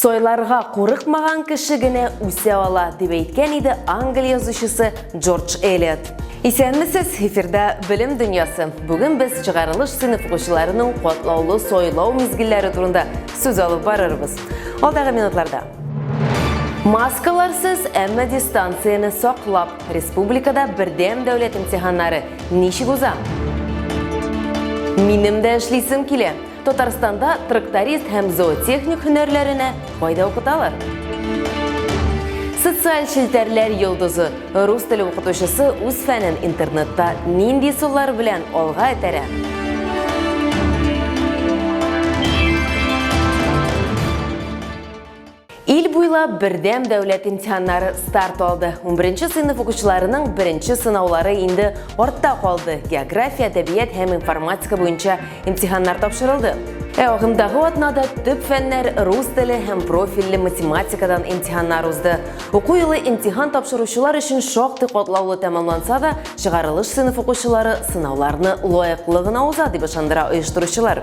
Сайларга курыкмаган кеше генә үсә ала, дип әйткән иде Англия язучысы Джордж Элиот. Исәнмесез, эфирда Белем дөньясы. Бүген без чыгарылыш сыйныф укучыларының катлаулы сайлау мизгелләре турында сүз алып барырбыз. Алдагы минутларда. Маскаларсыз, әмма дистанцияне саклап, республикада бердәм дәүләт имтиханнары ничек уза? Минем дә эшлисем килә. Татарстанда тракторист һәм зоотехник һөнәрләренә кайда укыталар? Социаль челтәрләр йолдызы, рус теле укытучысы үз фәнен интернетта нинди ысуллар белән алга этәрә? Ил буйлап бердәм дәүләт имтиханнары старт алды. 11 сыйныф укучыларының беренче сынаулары инде артта калды. География, әдәбият һәм информатика буенча имтиханнар тапшырылды. Ә агымдагы атнада төп фәннәр рус теле һәм профильле математикадан имтиханнар узды. Уку елы имтихан тапшыручылар өчен шактый катлаулы тәмамланса да, чыгарылыш сыйныф укучылары сынауларны лаеклы гына уза дип ышандыра оештыручылар.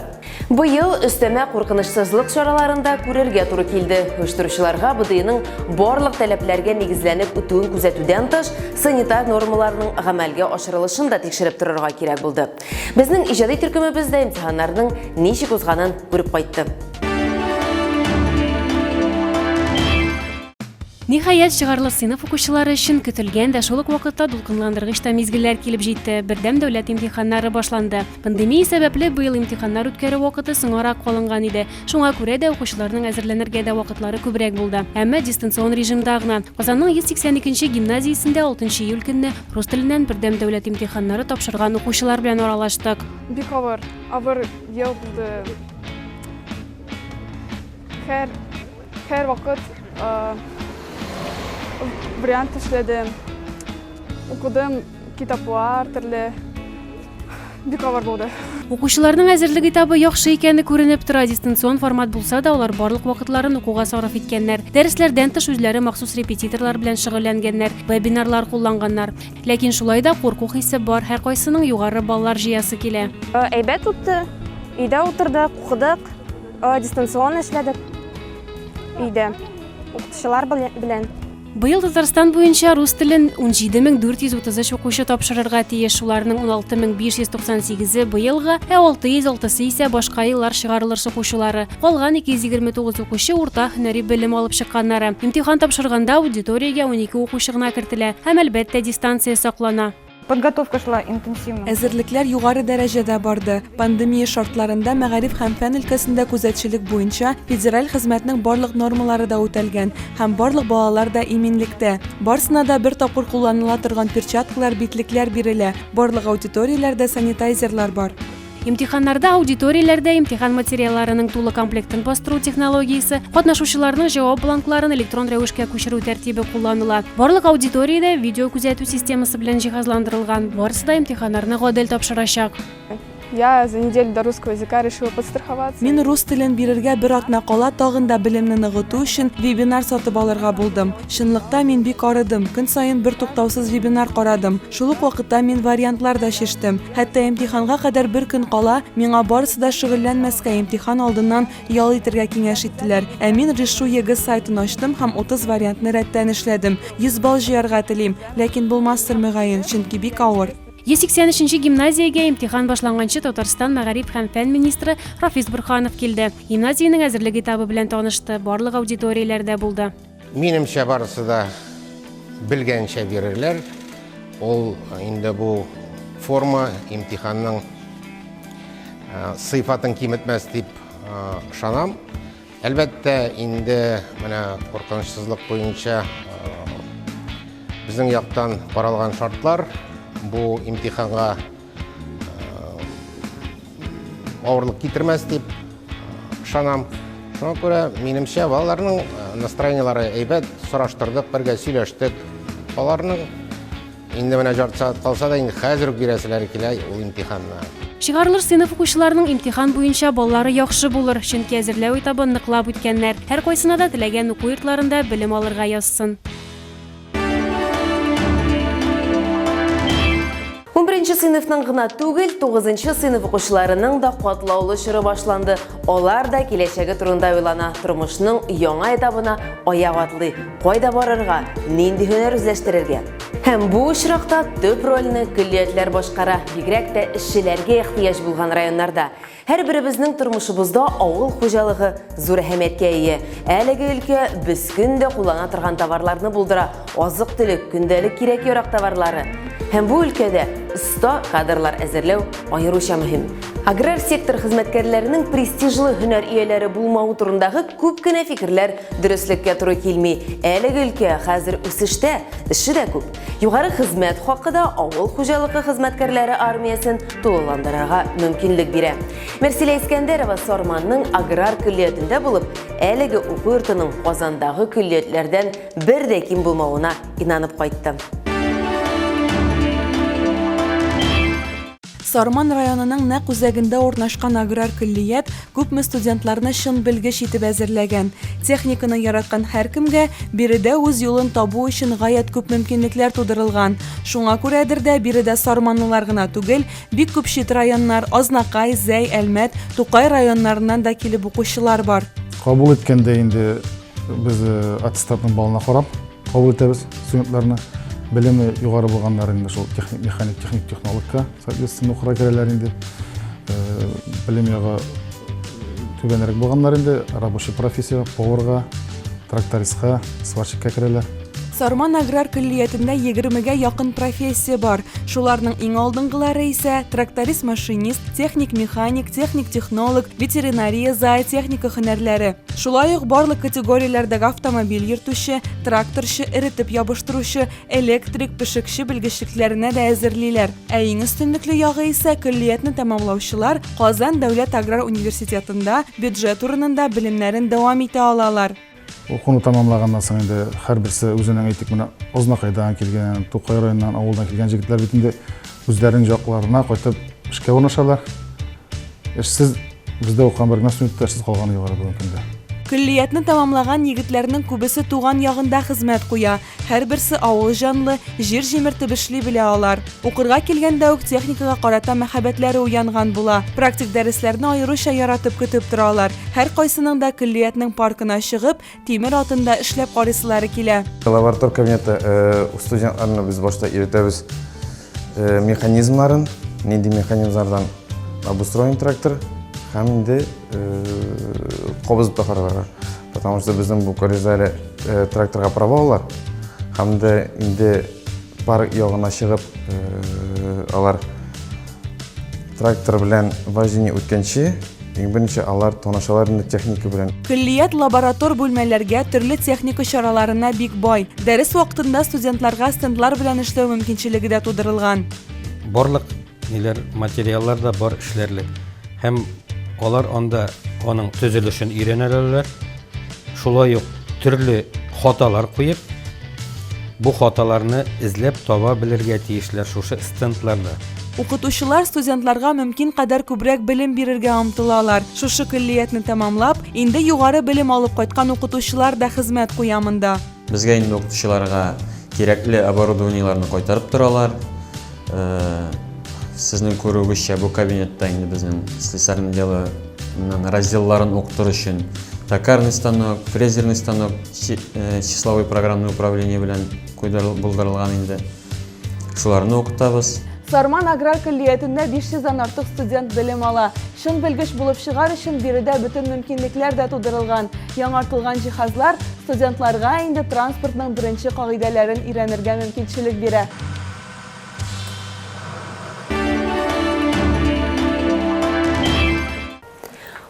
Быел өстәмә куркынычсызлык чараларын да күрергә туры килде. Оештыручыларга БДИның барлык таләпләргә нигезләнеп үтүен күзәтүдән тыш, санитар нормаларның гамәлгә ашырылышын да тикшереп торырга кирәк булды. Безнең иҗади төркемебез дә имтиханнарның ничек узганын күреп кайтты. Ниһаять, чыгарылыш сыйныф укучылары өчен көтелгән дә, шул ук вакытта дулкынландыргыч та мизгелләр килеп җитте. Бердәм дәүләт имтиханнары башланды. Пандемия сәбәпле, быел имтиханнар үткәрү вакыты соңарак калынган иде. Шуңа күрә дә укучыларның әзерләнергә дә вакытлары күбрәк булды. Әмма дистанцион режимда гына. Казанның 182 нче гимназиясендә 6 нчы июль көнне рус теленнән бердәм дәүләт имтиханнары тапшырган укучылар белән аралаштык. Бик авыр, авыр ел булды. Һәр Һәрвакыт вариант эшләдем. Укыдым китаплар төрле. Бик авыр булды. Укучыларның әзерлек этабы яхшы икәне күренеп тора. Дистанцион формат булса да, алар барлык вакытларын укуга сарыф иткәннәр. Дәресләрдән тыш үзләре махсус репетиторлар белән шөгыльләнгәннәр, вебинарлар кулланганнар. Ләкин шулай да курку хисе бар, һәркайсының югары баллар җыясы килә. Әйбәт үтте. Өйдә утырдык, укыдык. Дистанцион эшләдек өйдә укытучылар белән. Быел Татарстан буенча рус телен 17433 укучы тапшырырга тиеш. Шуларның 16598-е быелгы, ә 606-сы исә башка еллар чыгарылыш укучылары. Калган 229 укучы урта һөнәри белем алып чыкканнары. Имтихан тапшырганда аудиториягә 12 укучы гына кертелә һәм, әлбәттә, дистанция саклана. Подготовка шла интенсивно. Әзерлекләр югары дәрәҗәдә барды. Пандемия шартларында мәгариф һәм фән өлкәсендә күзәтчелек буенча федераль хезмәтнең барлык нормалары да үтәлгән һәм барлык балалар да иминлектә. Барысына да бер тапкыр кулланыла торган перчаткалар, битлекләр бирелә, барлык аудиторияләрдә санитайзерлар бар. Имтиханнарда аудиторияләрдә имтихан материалларының тулы комплектын бастыру технологиясе, катнашучыларның җавап бланкларын электрон рәвешкә күчерү тәртибе кулланыла. Барлык аудитория дә видеокүзәтү системасы белән җиһазландырылган. Барысы да имтиханнарны гадел тапшырачак. Я за неделю до русского языка решила подстраховаться. Мин рус телен бирергә бер атна кала тагын да белемне ныгыту өчен вебинар сатып алырга булдым. Чынлыкта мин бик арыдым, көн саен бертуктаусыз вебинар карадым. Шул ук вакытта мин вариантлар да чиштем. Хәтта имтиханга кадәр бер көн кала, миңа барысы да шөгыльләнмәскә, имтихан алдыннан ял итәргә киңәш иттеләр. Ә мин Решу ЕГЭ сайтын ачтым һәм 30 вариантны рәттән эшләдем. 100 балл җыярга телим, ләкин булмастыр мөгаен, чөнки бик авыр. 183 нче гимназиягә имтихан башланганчы Татарстан мәгариф һәм фән министры Рафис Борһанов килде. Гимназиянең әзерлек этабы белән танышты, барлык аудиторияләрдә булды. Минемчә, барысы да белгәнчә бирерләр. Ул инде бу форма имтиханның сыйфатын киметмәс дип ышанам. Әлбәттә, инде менә куркынычсызлык буенча безнең яктан каралган шартлар бу имтиханга авырлык китермәс дип ышанам. Шуңа күрә, минемчә, балаларның настроениеләре әйбәт, сораштырдык, бергә сөйләштек. Аларның инде менә жарты сәгать калса да, инде хәзер үк бирәселәре килә ул имтиханны. Чыгарылыш сыйныф укучыларының имтихан буенча баллары яхшы булыр, чөнки әзерләү этабын ныклап үткәннәр. Һәркайсына да теләгән уку йортларында белем алырга язсын. Унберенче сыйныфның гына түгел, тугызынчы сыйныф укучыларының да катлаулы чоры башланды. Алар да киләчәге турында уйлана, тормышның яңа этабына аяк атлый. Кайда барырга, нинди һөнәр үзләштерергә? Һәм бу очракта төп рольне көллиятләр башкара, бигрәк тә эшчеләргә ихтыяҗ булган районнарда. Һәрберебезнең тормышыбызда авыл хуҗалыгы зур әһәмияткә ия. Әлеге өлкә без көн дә куллана торган товарларны булдыра, азык-төлек, көндәлек кирәк-ярак товарлары. Һәм бу өлкәдә оста кадрлар әзерләү аеруча мөһим. Аграр сектор хезмәткәрләренең престижлы һөнәр ияләре булмавы турындагы күп кенә фикерләр дөреслеккә туры килми. Әлеге өлкә хәзер үсештә, эше дә күп. Югары хезмәт хакы да авыл хуҗалыгы хезмәткәрләре армиясен тулыландырырга мөмкинлек бирә. Мәрсилә Искәндәрова Сарманның аграр көллиятендә булып, әлеге уку йортының Казандагы көллиятләрдән бер дә ким булмавына инанып кайтты. Сарман районының нәкъ үзәгендә урнашкан аграр көллият күпме студентларны чын белгеч итеп әзерләгән. Техниканы яраткан һәркемгә биредә үз юлын табу өчен гаять күп мөмкинлекләр тудырылган. Шуңа күрәдер дә биредә сарманлылар гына түгел, бик күп чит районнар, Азнакай, Зәй, Әлмәт, Тукай районнарыннан да килеп укучылар бар. Кабул иткәндә инде без аттестатның баллына карап, Кабул итәбез студентларны. Белеме югары булганнар инде шул техник, механик, техник, технологка, соответственно, укырга керәләр инде. Э, белем ягы түбәнрәк булганнар инде рабочий профессия, поварга, трактористка, сварщикка керәләр. Сарман аграр көллиятендә егермегә якын профессия бар. Шуларның иң алдынгылары исә тракторист-машинист, техник-механик, техник-технолог, ветеринария, зоотехника һөнәрләре. Шулай ук барлык категорияләрдәге автомобиль йөртүче, тракторчы, эретеп ябыштыручы, электрик, пешекче белгечлекләренә дә әзерлиләр. Ә иң өстенлекле ягы исә көллиятне тәмамлаучылар Казан дәүләт аграр университетында бюджет урынында белемнәрен дәвам итә алалар. Укуны тәмамлаганнан соң инде һәрберсе үзенең, әйтик, менә Азнакайдан килгән, Тукай районыннан, авылдан килгән җегетләр бит инде үзләренең якларына кайтып эшкә урнашалар. Эшсез бездә укыган бер генә студент та эшсез калганы юк әле бүгенге көндә. Көллиятне тәмамлаган егетләрнең күбесе туган ягында хезмәт куя. Һәрберсе авыл җанлы, җир җимертеп эшли белә алар. Укырга килгәндә үк техникага карата мәхәббәтләре уянган була. Практик дәресләрне аеруча яратып көтеп торалар. Һәркайсының да көллиятнең паркына чыгып, тимер атында эшләп карыйсылары килә. Лаборатор кабинеты студентларны без башта өйрәтәбез Э, механизмнарын, нинди механизмнардан обустроен трактор һәм инде э, кабызып та карарга. Потому что безнең бу колледжда әле э, тракторга права алар һәм дә инде парк ягына чыгып алар трактор белән вождение үткәнче Иң беренче алар танышалар инде техника белән. Көллият лаборатор бүлмәләргә, төрле техника чараларына бик бай. Дәрес вакытында студентларга стендлар белән эшләү мөмкинчелеге дә тудырылган. Барлык ниләр, материаллар да бар эшләрлек. Һәм алар анда аның төзелешен өйрәнәләр. Шулай ук төрле хаталар куеп, бу хаталарны эзләп таба белергә тиешләр шушы стендларда. Укытучылар студентларга мөмкин кадәр күбрәк белем бирергә омтылалар. Шушы көллиятне тәмамлап, инде югары белем алып кайткан укытучылар да хезмәт куя монда. Безгә инде укытучыларга кирәкле оборудованиеләрне кайтарып торалар. Сезнең күрүегезчә, бу кабинетта инде безнең слесарный делоның разделларын укытыр өчен токарный станок, фрезерный станок, числовой программное управление белән булдырылган инде. Шуларны укытабыз. Сарман аграр көллиятендә 500 дән артык студент белем ала. Чын белгеч булып чыгар өчен биредә бөтен мөмкинлекләр дә тудырылган. Яңартылган җиһазлар студентларга инде транспортның беренче кагыйдәләрен өйрәнергә мөмкинчелек бирә.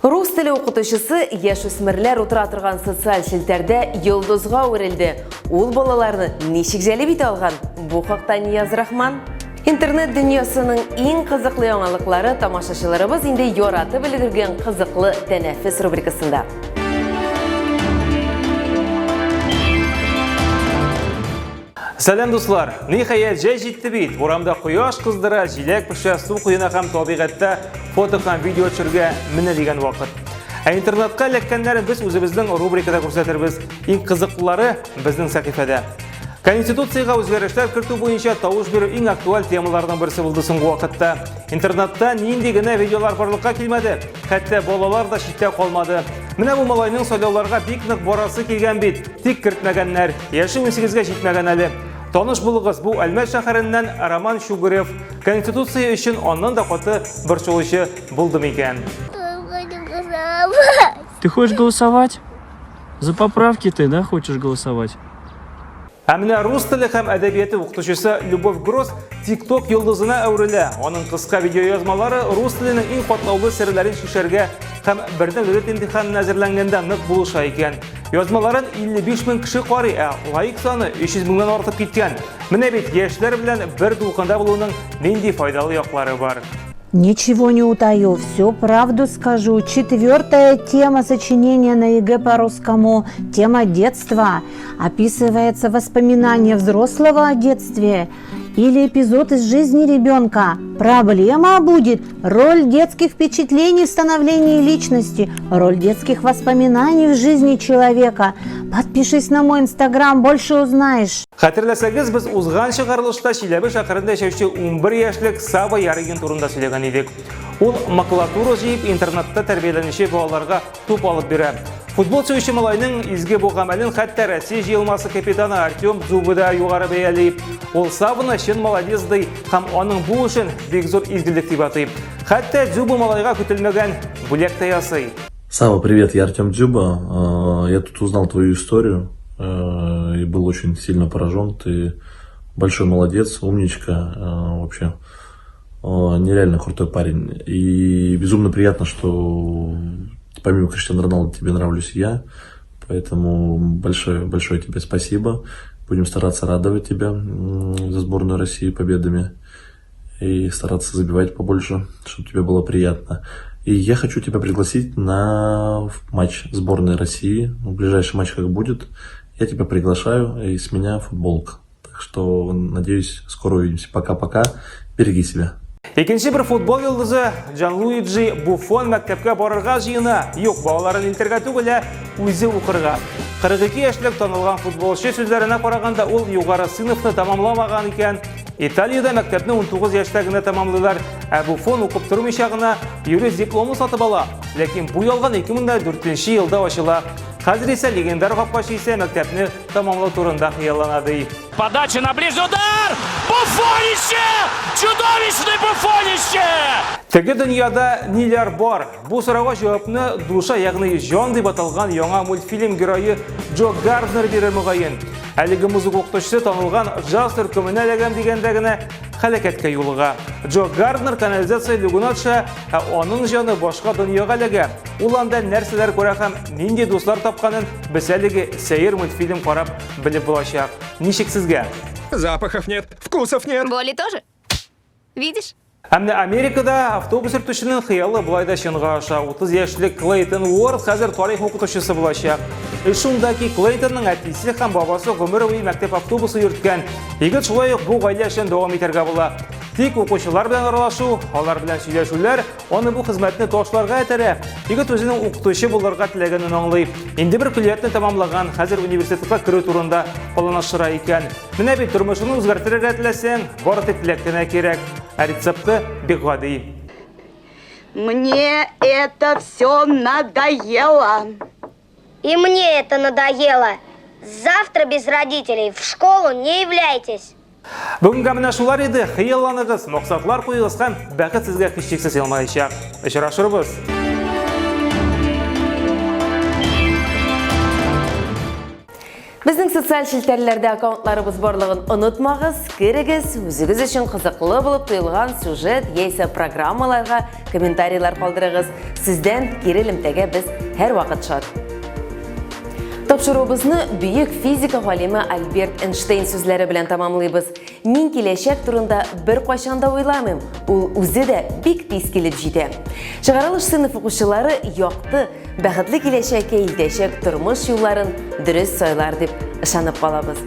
Рус теле укытучысы яшүсмерләр утыра торган социаль челтәрдә йолдызга әверелде. Ул балаларны ничек җәлеп итә алган? Бу хакта Нияз Рахман. Интернет дөньясының иң кызыклы яңалыклары тамашачыларыбыз инде яратып өлгергән кызыклы тәнәфес рубрикасында. Сәлам, дуслар! Ниһаять, җәй җитте бит. Урамда кояш кыздыра, җиләк пешә, су коена һәм табигатьтә фото һәм видео төшерергә менә дигән вакыт. Ә интернетка эләккәннәрен без үзебезнең рубрикада күрсәтербез. Иң кызыклылары безнең сәхифәдә. Конституциягә үзгәрешләр кертү буенча тавыш бирү иң актуаль темаларның берсе булды соңгы вакытта. Интернетта нинди генә видеолар барлыкка килмәде, хәтта балалар да читтә калмады. Менә бу малайның сайлауларга бик нык барасы килгән бит, тик кертмәгәннәр. Яше 18-гә җитмәгән әле. Таныш булыгыз, бу Әлмәт шәһәреннән Роман Чугырев. Конституция өчен аннан да каты борчылучы булды микән? Ты хочешь голосовать? За поправки ты, да, хочешь голосовать? Ә менә рус теле һәм әдәбияты укытучысы Любовь Гросс TikTok йолдызына әверелә. Аның кыска видеоязмалары рус теленең иң катлаулы серләрен чишәргә һәм бердәм дәүләт имтиханына әзерләнгәндә нык булыша икән. Язмаларын 55 мең кеше карый, ә лайк саны 300 меңнән артып киткән. Менә бит яшьләр белән бер дулкында булуның нинди файдалы яклары бар. Ничего не утаю, всю правду скажу. Четвертая тема сочинения на ЕГЭ по русскому – тема детства. Описывается воспоминание взрослого о детстве или эпизод из жизни ребенка. Проблема будет роль детских впечатлений в становлении личности, роль детских воспоминаний в жизни человека. Подпишись на мой инстаграм, больше узнаешь. Хәтерләсәгез, без узган чыгарылышта Чиләбе шәһәрендә яшәүче 11 яшьлек Сава Ярыгин турында сөйләгән идек. Ул макулатура җыеп, интернатта тәрбияләнүче балаларга туп алып бирә. Футбол сөюче малайның изге бу гамәлен хәтта Россия җыелмасы капитаны Артем Дзюба да югары бәяли. Ул Саваны чын молодец ди һәм аның бу эшен бик зур изгелек дип атый. Хәтта Дзюба малайга көтелмәгән бүләк тә ясый. Сава, привет, я Артем Дзюба. Э, я тут узнал твою историю э, и был очень сильно поражен. Ты большой молодец, умничка, э, вообще нереально крутой парень. И безумно приятно, что помимо Криштиану Роналду тебе нравлюсь я. Поэтому большое, большое тебе спасибо. Будем стараться радовать тебя за сборную России победами и стараться забивать побольше, чтобы тебе было приятно. И я хочу тебя пригласить на матч сборной России. В ближайший матч как будет. Я тебя приглашаю, и с меня футболка. Так что, надеюсь, скоро увидимся. Пока-пока. Береги себя. Икенче бер футбол йолдызы Джанлуиджи Буффон мәктәпкә барырга җыена. Юк, балаларын илтергә түгел, ә үзе укырга. 42 яшьлек танылган футболчы сүзләренә караганда, ул югары сыйныфны тәмамламаган икән. Италиядә мәктәпне 19 яшьтә генә тәмамлыйлар, ә Буффон укып тормыйча гына юрист дипломы сатып ала. Ләкин бу ялган 2004 елда ачыла. Хәзер исә легендар капкачы исә мәктәпне тәмамлау турында хыяллана ди. Подача на ближний удар! Буфонище! Чудовищный Буфонище! Теге дөньяда ниләр бар? Бу сорауга җавапны Душа, ягъни җан дип аталган яңа мультфильм герое Джо Гарднер бирер мөгаен. Әлеге музыка укытучысы танылган джаз төркеменә эләгәм дигәндә генә һәлакәткә юлыга. Джо Гарднер канализация люгына төшә, ә аның җаны башка дөньяга эләгә. Ул анда нәрсәләр күрә һәм нинди дуслар тапканын без әлеге сәер мультфильм карап белеп булачак. Ничек сезгә? Запахов нет, вкусов нет. Боли тоже? Видишь? Ә менә Америкада автобус йөртүченең хыялы болай да чынга аша. 30 яшьлек Клейтон Уорд хәзер тарих укытучысы булачак. Эш шунда ки, Клейтонның әтисе һәм бабасы гомер буе мәктәп автобусы йөрткән. Егет шулай ук бу гаилә эшен дәвам итәргә була. Тик укучылар белән аралашу, алар белән сөйләшүләр аны бу хезмәтне ташларга этәрә. Егет үзенең укытучы булырга теләгәнен аңлый. Инде бер көллиятне тәмамлаган, хәзер университетка керү турында планлаштыра икән. Менә бит тормышыңны үзгәртергә теләсәң, бары тик теләк кенә кирәк. Ә рецепты бик гади. Мне это все надоело. И мне это надоело. Завтра без родителей в школу не являйтесь. Бүгенгә менә шулар иде. Хыялланыгыз, максатлар куегыз һәм бәхет сезгә һичшиксез елмаячак. Очрашырбыз. Безнең социаль челтәрләрдә аккаунтларыбыз барлыгын онытмагыз. Керегез, үзегез өчен кызыклы булып тоелган сюжет яисә программаларга комментарийлар калдырыгыз. Сездән кире элемтәгә без һәрвакыт шат. Тапшыруыбызны бөек физика галиме Альберт Эйнштейн сүзләре белән тәмамлыйбыз. Мин киләчәк турында беркайчан да уйламыйм, ул үзе дә бик тиз килеп җитә. Чыгарылыш сыйныф укучылары якты, Бәхетле киләчәккә илтәчәк тормыш юлларын дөрес сайлар дип ышанып калабыз.